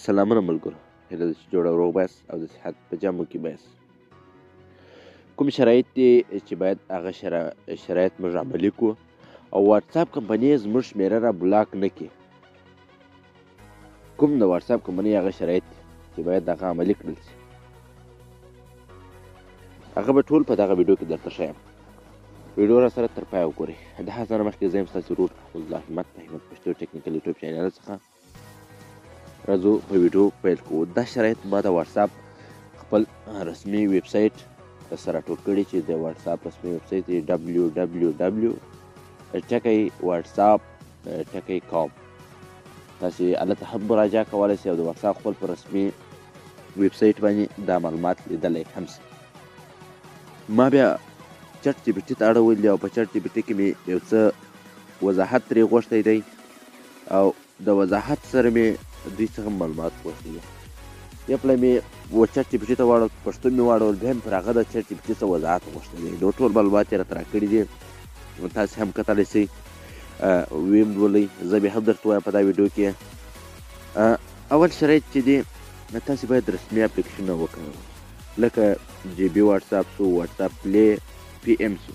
سلامونه ملګرو، هیله ده چې جوړ او روغ به یاست او د صحت په جامو کې به یاست. کوم شرایط دي چې باید هغه شرایط موږ عملي کړو او واتساپ کمپنۍ زموږ شمېره را بلاک نه کړي؟ کوم د واتساپ کمپنۍ هغه شرایط دي چې باید هغه عملي کړل شي، هغه به ټول په دغه ویډیو کې درته ښیم. ویډیو را سره تر پایه وګورئ. د هر څه نه مخکې زه یم ستاسې ورور احمدالله همت په همت پښتو ټیکنیکل یوټیوب چینل څخه. راځو په ویډیو پیل کوو. دا شرایط ما د واتساپ خپل رسمي ویب سایټ سره ټول کړي چې د واتساپ رسمي ویب سایټ دی www.whatsapp.com. تاسې هلته هم مراجعه کولی شئ او د واتساپ خپل په رسمي ویب سایټ باندې دا معلومات لیدلی هم شئ. ما بیا چټ جي پي ټي ته اړولي او په چټ جي پي ټي کې مې یو څه وضاحت ترې غوښتی دی او د وضاحت سره مې دوی څخه معلومات غوښتي دي. یو پلی مې و چټ جي پي ټي ته واړول، پښتو مې واړول، بیا مې پر هغه د چټ جي پي ټي څخه وضاحت غوښتی دی. نو ټول معلومات یې راته راکړي دي، تاسې هم کتلی شئ، ویم لولئ، زه بیا هم درته وایم په دا ویډیو کې. اول شرایط چې دي، تاسې باید رسمي اپلیکیشنونه وکاروئ لکه جی بي واتساپ سو، واتساپ پلی، پی ام سو.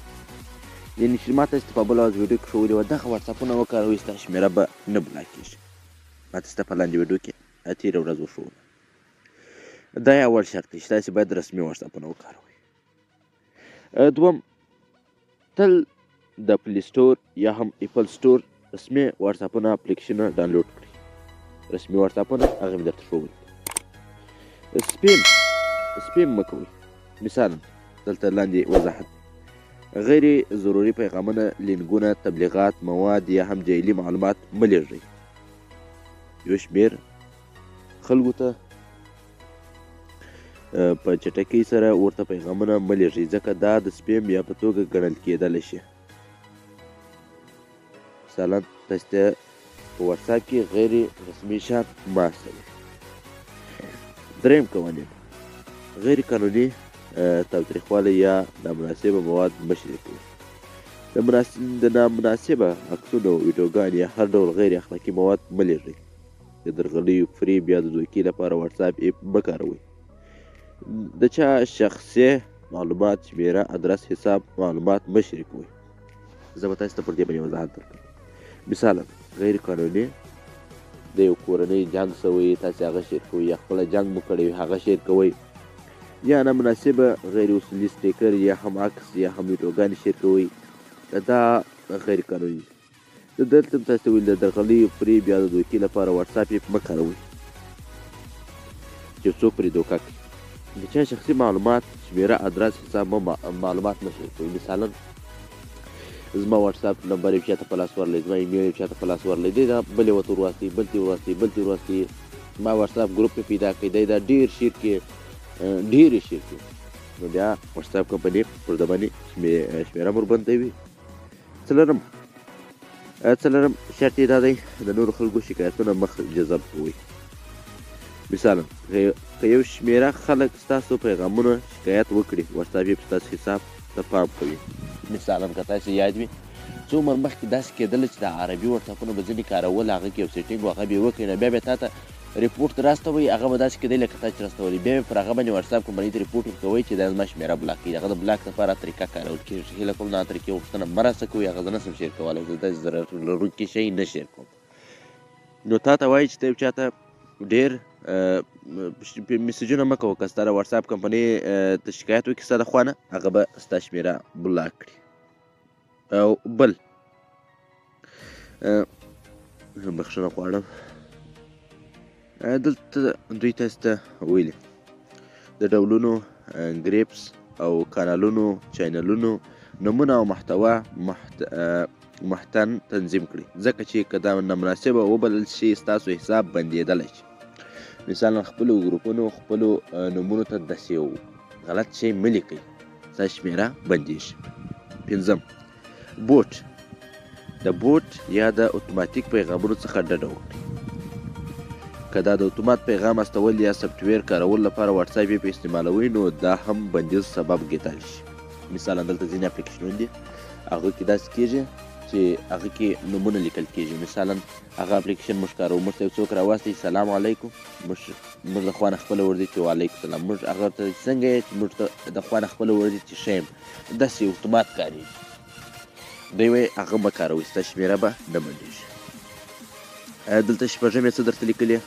یعنې چې ما تاسې ته په بله ورځ ویډیو کې ښوولې وه، دغه واتساپونه وکاروئ، ستا شمېره به نه بلاک کېږي. ما تاسې ته په لاندې ویډیو کې تېره ورځ وښووله. دا یې اول شرط دی چې تاسې باید رسمي واتساپونه وکاروئ. دوم، تل د پلی سټور یا هم اپل سټور رسمي واتساپونه اپلیکیشنونه ډاونلوډ کړئ. رسمي واتساپونه هغه مې درته ښوولي. سپیم مه کوئ. مثلا دلته لاندې وضاحت، غیر ضروري پیغامونه، لینکونه، تبلیغات، مواد یا هم جعلي معلومات مه لیږئ. یو شمېر خلکو ته په چټکۍ سره ورته پیغامونه مه لیږئ، ځکه دا د سپیم یا په توګه ګڼل کېدلی شي. مثلا تاسې ته په واتساپ کې غیر رسمي شیان مه استوئ. دریم قوانین، غیر قانوني تاوتریخوالی یا نامناسبه مواد مه شریکوئ. د نامناسبه عکسونو، ویډیوګانې یا هر ډول غیر اخلاقي مواد مه لیږئ. د درغلیو، فریب یا د دوکې لپاره واتساپ اپ مه کاروئ. د چا شخصي معلومات، شمېره، ادرس، حساب معلومات مه شریکوئ. زه به تاسې ته پر دې باندې وضاحت درکړم. مثلا غیر قانوني د یو کورنۍ جنګ سوی، تاسې هغه شیر کوئ، یا خپله جنګ مو کړی وي هغه شیر کوئ، یا نامناسبه غیر اصولي سټیکر یا هم عکس یا هم ویډیوګانې شیر کوئ، دا غیر قانوني دي. دلته هم تاسې ته ویل د درغلیو، فریب یا د دوکې لپاره واتساپ اپ مه کاروئ چې څوک پرې دوکه کړي. د چا شخصي معلومات، شمېره، ادرس، حساب معلومات مه شریکوئ. مثلا زما واتساپ نمبر یې چاته په لاس ورلی، زما ایمیل یې چاته په لاس ورلی، دی دا بلې ورته ورواستي، بل ته ورواستي، بل ته ورواستي، زما واتساپ ګروپ یې پیدا کړي، دی دا ډېر شیر کړي، ډېر یې شیر کړي، نو بیا واتساپ کمپنۍ پر ده باندې شمېره مور بندوي. څلورم شرط یې دا دی، د نورو خلکو شکایتونه مخ جذب کوئ. مثلا که یو شمېره خلک ستاسو پیغامونه شکایت وکړي، واتساپ یې په ستاسو حساب ته پام کوي. مثلا که تاسې یاد وي، څو عمر مخکې داسې کېدله چې د عربي واتساپونه به ځینې کارول، هغه کې یو سیټینګ و، هغه به یې وکړي، نو بیا به تا ته رپورټ راستوي، هغه به داسې کېدی لکه تا چې راستولی، بیا به پر هغه باندې واتساپ کمپنۍ ته رپورټ ورکوئ چې دا زما شمېره بلاک کړي. هغه د بلاک لپاره طریقه کارول کېږي. هیله کوم دا طریقې غوښتنه مه راڅخه کوئ، هغه زه نه شم شیر کولی، زه داسې ضرر لرونکي شی نه شیر کوم. نو تا ته وایي چې ته یو چا ته ډېر مسیجونه مه کوه، که ستا د واتساپ کمپنۍ ته شکایت وکړي ستا د خوا نه، هغه به ستا شمېره بلاک کړي. او بل بخښنه غواړم، دلته دوی تاسې ته ویلي د ډولونو، ګریپس او کانالونو، چینلونو نمونه او محتوا محتن تنظیم کړئ، ځکه چې که دا نامناسبه وبلل شي ستاسو حساب بندېدلی شي. مثلا خپلو ګروپونو، خپلو نومونو ته داسې یو غلط شی مه لیکئ، ستاسو شمېره بندېږي. پنځم، بوټ. د بوټ یا د اتوماتیک پیغامونو څخه ډډه وکړئ. که دا د اتومات پیغام استول یا سافټویر کارولو لپاره واتساپ اپ استعمالوئ، نو دا هم بندیز سبب کېدلی شي. مثلا دلته ځینې اپلیکیشنونه دي، هغه کې داسې کېږي چې هغه کې نومونه لیکل کېږي. مثلا هغه اپلیکیشن موږ کاروو، موږ ته یو څوک راواستوي سلام علیکم، موږ د خوا نه خپله ورځي چې وعلیکم سلام، موږ هغه ته څنګه یې چې موږ ته د خوا نه خپله ورځي چې ښه یم، داسې اتومات کارېږي. دی وایي هغه مه کاروئ، ستا شمېره به نه بندېږي. دلته شپږم یې څه درته لیکلي،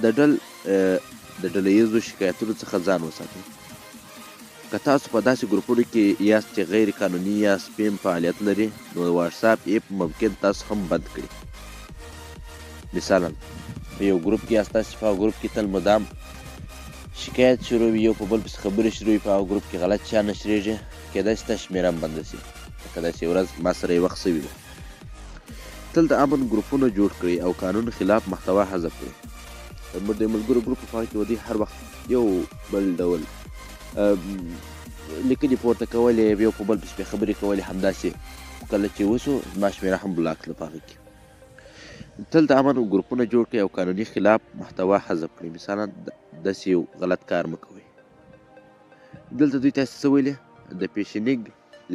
د ډله ییزو شکایتونو څخه ځان وساتئ. که تاسو په داسې ګروپونو کې یاست چې غیر قانوني یا سپیم فعالیت لري، نو د واتساپ اپ ممکن تاسو هم بند کړي. مثلا په یو ګروپ کې یاست، تاسو په هغه ګروپ کې تل مدام شکایت شروع وي، یو په بل پسې خبرې شروع وي، په هغه ګروپ کې غلط شیان نشرېږي، کېدای شي ستاسو شمېره هم بنده شي، لکه داسې ورځ ما سره یو وخت سوي وه. تل د امن ګروپونه جوړ کړئ او قانون خلاف محتوا حذف کړئ. موږ د ملګرو ګروپ په هغه کې ودی هر وخت یو بل ډول لیکنې پورته کولې، یو په بل پسې پرې خبرې کولې، همداسې. خو کله چې وسو زما شمېره هم بلاک کړه په هغه کې. تل د امن ګروپونه جوړ کړئ او قانوني خلاف محتوا حذف کړئ. مثلا داسې یو غلط کار مه کوئ. دلته دوی تاسې څه ویلي، د فیشنینګ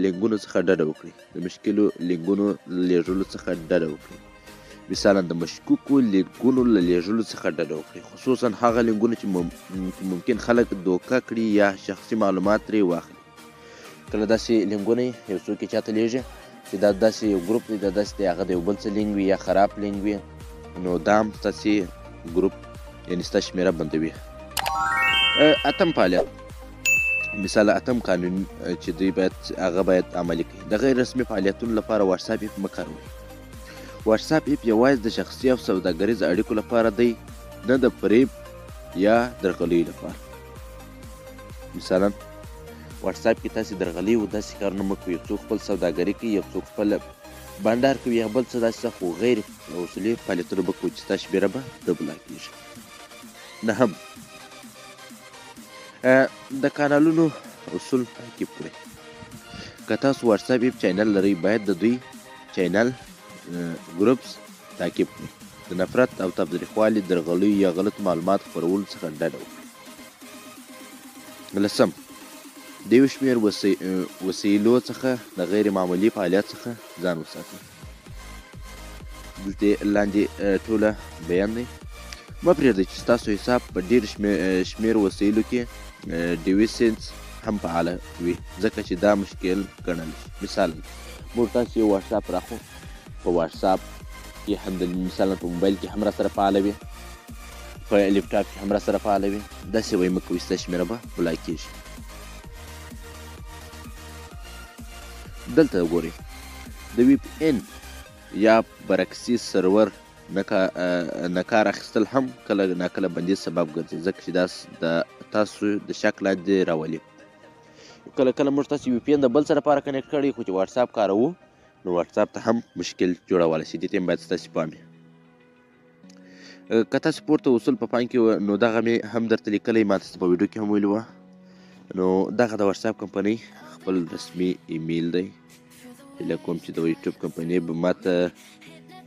لینکونو څخه ډډه وکړئ، د مشکلو لینکونو له لېږلو څخه ډډه وکړئ. مثلا د مشکوکو لینکونو له لېږلو څخه ډډه وکړئ، خصوصا هغه لینکونه چې ممکن خلک دوکه کړي یا شخصي معلومات ترې واخلي. کله داسې لینکونه یو څوک یې چاته لېږي چې دا داسې یو ګروپ دی، دا داسې دی، هغه د یو بل څه لینک وي یا خراب لینک وي، نو دا هم ستاسې ګروپ یعنې ستا شمېره بندوي. اتم فعالیت، مثال اتم قانون چې دوی باید هغه باید عملي کړي، د غیر رسمي فعالیتونو لپاره واتساپ اپ مه کاروئ. واتساپ اپ یوازې د شخصي او سوداګریزو اړیکو لپاره دی، نه د فریب یا درغلیو لپاره. مثلا واتساپ کې تاسې درغلي او داسې کارونه مه کوئ، یو څوک خپل سوداګري کوي، یو څوک خپل بنډار کوي یا بل څه داسې څه، خو غیر اصولي فعالیتونه به کوئ چې ستا شمېره به نه بلاک کېږي. نهم، د کانالونو اصول تعقیب کړئ. که تاسو واتساپ اپ چینل لرئ، باید د دوی چینل ګروپس تعقیب کړئ. د نفرت او تاوتریخوالي، درغلیو یا غلط معلومات خپرولو څخه ډډه وکړئ. لسم، د یو شمېر وسیلو څخه د غیر معمولي فعالیت څخه ځان وساتئ. دلته لاندې ټوله بیان دی. مه پرېږدئ چې ستاسو حساب په ډېر شمېر وسیلو کې ډیویسنس هم فعاله وي، ځکه چې دا مشکل ګڼل شي. مثلا موږ تاسو یو واتساپ راخو، په واتساپ کې هم د مثلا په موبایل کې هم را سره فعاله وي، په لپټاپ کې هم را سره فعاله وي، داسې وایي مه کوئ، ستا شمېره به بلاک کېږي. دلته وګورئ، د وی پي ان یا برکسي سرور نه کار اخیستل هم کله ناکله بندیز سبب ګرځي، ځکه چې دا د تاسو د شک لاندې راولي. کله کله موږ تاسو وی پي ان د بل څه لپاره کنیکټ کړی، خو چې واتساپ کاروو نو واتساپ ته هم مشکل جوړولی شي. دې ته هم باید ستاسې پام وي. که تاسو پورته اصول په پام کې نو دغه مې هم درته لیکلی، ما تاسو په ویډیو کې هم ویلي وه. نو دغه د واتساپ کمپنۍ خپل رسمي ایمیل دی. هیله کوم چې د یوټیوب کمپنۍ به ما ته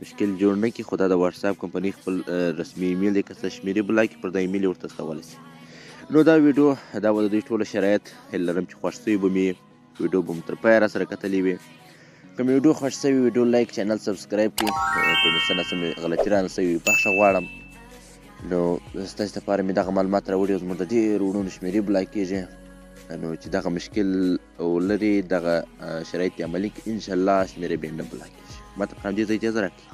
مشکل جوړ نه کړي، خو دا د واتساپ کمپنۍ خپل رسمي ایمیل دی. که څه شمېرې بلاک کړي، پر دا ایمیل یې ورته استولی شي. نو دا ویډیو دا وه د دوی ټوله شرایط. هیله لرم چې خوښ سوي به مې، ویډیو به مو تر پایه را سره کتلې وي. که مې ویډیو خوښ سوي، ویډیو لایک، چینل سبسکرایب کړئ. که مې څه نا څه مې غلطي رانه سوي وي، بخښه غواړم. نو ستاسو لپاره مې دغه معلومات راوړي او زموږ د ډېرو وروڼو شمېرې بلاک کېږي، نو چې دغه مشکل ولري، دغه شرایط یې عملي کړي، انشاءالله شمېرې به یې نه بلاک کېږي. ما ته په همدې ځای اجازه راکړئ.